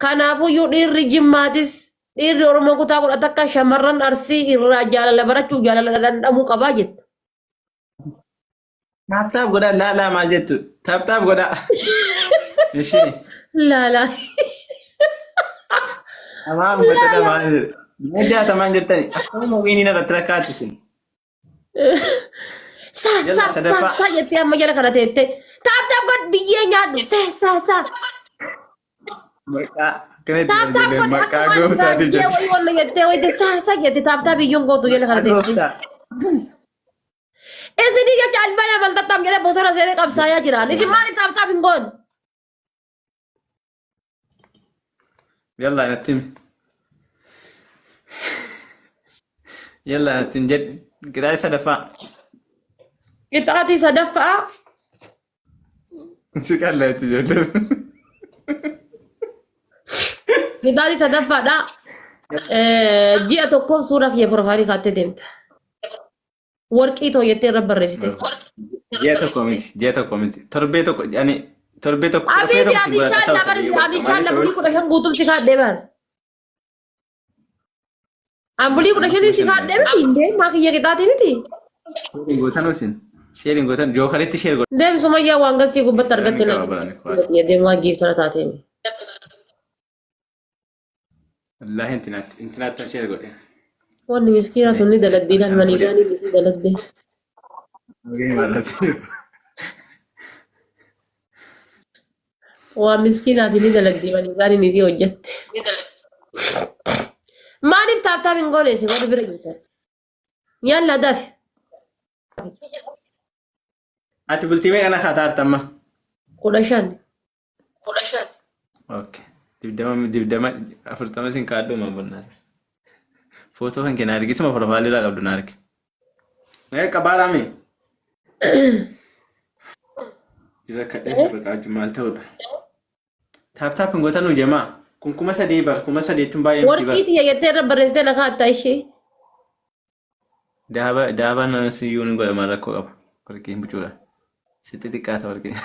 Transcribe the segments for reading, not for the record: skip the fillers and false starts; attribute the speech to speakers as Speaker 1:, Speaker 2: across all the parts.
Speaker 1: Kanaafuyyuu dhiirri Jimmaatis dhiirri Oromoo kutaa 11 shamarran Arsii irraa jaalala barachuu jaalala dhandhamuu qabaa jetta.
Speaker 2: Taap taap godhaa laalaa maal jettu taap taap godhaa. Ishee
Speaker 1: Laalaa.
Speaker 2: amaan godhadha maal jedhu. Mee jaatamaan jettani akkuma wiiniin irratti rakkaatti isin.
Speaker 1: Sa
Speaker 2: Yalla
Speaker 1: sa sa
Speaker 2: sadaffaa.
Speaker 1: sa jettee amma jala kana teettee. Taap taap godh biyyee nyaadhu. Sa sa sa.
Speaker 2: Maqaa akkanatti
Speaker 1: Taap taap
Speaker 2: ijoolleen
Speaker 1: godh akka
Speaker 2: maqaa
Speaker 1: waan
Speaker 2: gooftaati
Speaker 1: gaajjee
Speaker 2: jetti.
Speaker 1: wayii walla jettee wayii sa sa jette taap taap iyyuun gootu jala kana
Speaker 2: Maqaa
Speaker 1: teessee.
Speaker 2: gooftaa.
Speaker 1: Isinii jecha albana maltattaam jedhee bosona seenee qabsaayaa jiraan. Isin maaliif taap taap hin goone?
Speaker 2: Yalla natti himi. Yalla natti himi jedhi. Qixaatii sadaffaa.
Speaker 1: Qixaatii sadaffaa
Speaker 2: Si qallaa itti ijoolleen.
Speaker 1: Qixaatii sadaffaadha. Ji'a tokkoof suuraa kiyya piroofaayilii kaattee deemta. Warqii too jettee irra barreessite.
Speaker 2: Ji'a tokko miti, ji'a tokko miti. Torbee tokko, ani torbee tokko dhufee
Speaker 1: Abiibi
Speaker 2: tokko si
Speaker 1: ani
Speaker 2: godhadha ta'u
Speaker 1: inshaalla
Speaker 2: sadii
Speaker 1: bari
Speaker 2: bakka
Speaker 1: ani
Speaker 2: malee
Speaker 1: inshaalla bulii
Speaker 2: sababni
Speaker 1: 15 guutuuf si kaadhee baan. An bulii 15 si kaadhee miti hin deemaa kiyya qixaatii miti.
Speaker 2: sheeriin gootan usin sheeriin gootan jookaritti sheer godhan.
Speaker 1: Deem sumayyaa waan gasii gubbatti
Speaker 2: Seeraan
Speaker 1: argatte
Speaker 2: ni
Speaker 1: na
Speaker 2: qaba barani kuwaati.
Speaker 1: deemaa giiftara taatee.
Speaker 2: Wallaahi intinaatti intinaatti sheer godhe.
Speaker 1: Wanni miskiina tun ni dalagdii kan maniigaanii ni dalagde. Waan miskiinaati ni dalagdii maniigaanii ni sii hojjette. Maaliif taaptaap hin goone isin warri bira jirtan? Yalla dafi.
Speaker 2: Ati bultii meeqa na kaataa amma?
Speaker 1: 15.
Speaker 2: 15. Okay. 20 20 40 sin kaadhu maan bonnaanis. Footoo kan kee na argi isuma profaayilii irraa qabdu na argi. Mee qabaadhaa mee? Jira kadhee si baqaa maal ta'uudha? Taap taap hin gootanuu jamaa. Kun 3000 bar 3000 jechuun baay'ee miti bar.
Speaker 1: Warqii tiyya jettee irra barreessitee na kaa'atta ishee.
Speaker 2: Daaba daabaan nama siyyuu ni godha maal rakkoo qaba. Warqiin bucuudha. Sitti xiqqaata warqiin.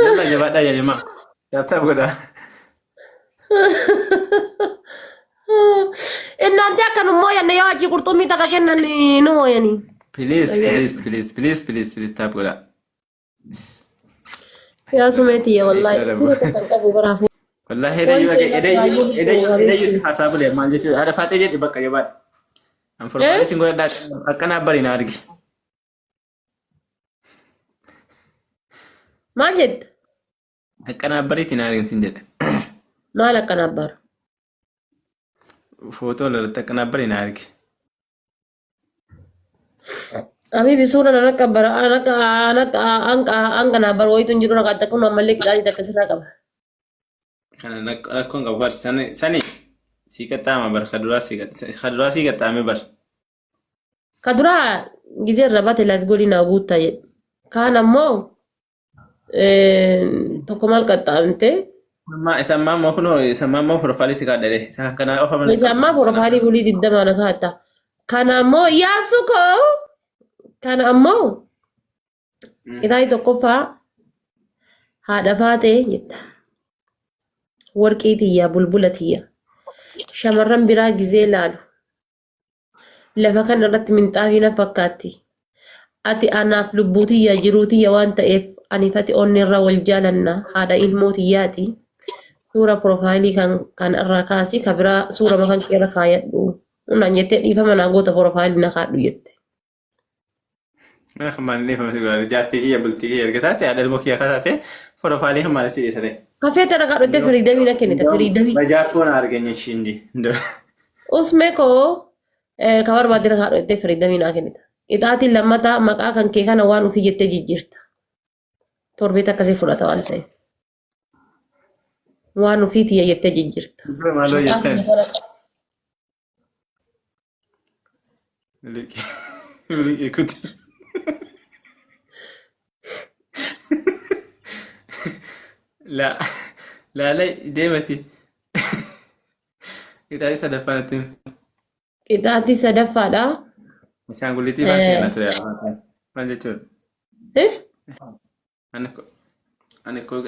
Speaker 2: Yalla jabaadhaa yaa jamaa. Taap taap godhaa.
Speaker 1: Innaanti akka nu mooyanne yoo achii qurxummii takka kennan nu mooyanii.
Speaker 2: Please please please please please please taap godhaa.
Speaker 1: Yaa sumee tiyya wallaahi
Speaker 2: Fira
Speaker 1: fira takka hin qabu baraaf.
Speaker 2: Wallaahi edayyuu
Speaker 1: Wanti
Speaker 2: edayyuu
Speaker 1: irraa
Speaker 2: edayyuu
Speaker 1: baay'ee
Speaker 2: edayyuu si haasaa bule maal jechuudha haadha faaxee jedhi bakka jabaadha. An formaali sin godhadhaa akkanaa bari na argi.
Speaker 1: Maal jetta?
Speaker 2: Akkanaa bariitti na argi sin jedhe.
Speaker 1: Maal akkanaa bara?
Speaker 2: Footoo irratti akkanaa bari na argi.
Speaker 1: Habibi suura nan akka bara an akka an akka an an kanaa bara wayitu hin jiru rakkaata kun ammallee qixaatii takka sirraa qaba.
Speaker 2: Kana rakkoon qabu bar sani sani sii qaxxaama bar kaduraa sii kaduraa sii qaxxaame bar.
Speaker 1: Ka duraa gizee irra baate laaf godii naa guuttaa jedhe. Kaan ammoo Tokko maal qaxxaamte?
Speaker 2: Ammaa isa ammaa immoo kunoo isa ammaa immoo profaayilii si kaadhare isa akkanaa qofa malee.
Speaker 1: Isa ammaa profaayilii bulii 20 na kaa'atta. Kana ammoo yaasu koo kana ammoo qixaayi tokkoffaa haadha faatee jetta. Warqii tiyya bulbula tiyya. Shamarran biraa gizee laalu. Lafa kana irratti minxaafii na fakkaatti. Ati anaaf lubbuu tiyya jiruu tiyya waan ta'eef aniif ati onneerraa wal jaalanna haadha ilmoo tiyyaati. Suura piroofaayilii kan kan irraa kaasi ka biraa suurama kan kee irra kaayadhu. Naan jettee dhiifama naa goota piroofaayilii na kaadhu jette.
Speaker 2: Mana kan maal dhiifama si godha jaartii kiyya bultii kiyya erga taate haadha ilmoo kiyya akka taate profaayilii kan maal si dhiisate.
Speaker 1: Kafee tana kaadhuttee firiidamii na kennite firiidamii.
Speaker 2: Bajaarkoo na arganye shinji.
Speaker 1: Usmee koo ka barbaadde irra kaadhu jettee firiidamii naa kennita. Qixaatiin lammataa maqaa kan kee kana waan ofii jettee jijjiirta. Torbeet akkasii fudhata waan ta'eef. Waan ofii tiyya jettee jijjiirta.
Speaker 2: Maaloo
Speaker 1: Maqaa
Speaker 2: jettan.
Speaker 1: kiyya kana
Speaker 2: Miliqii miliqii kuti. La laalai deemasi. Qixaatii sadaffaa natti himi.
Speaker 1: Qixaatii sadaffaadha.
Speaker 2: Ashaangulliitii baasee na ture. Maal jechuudha?
Speaker 1: Eh?
Speaker 2: Ani ko ani ko.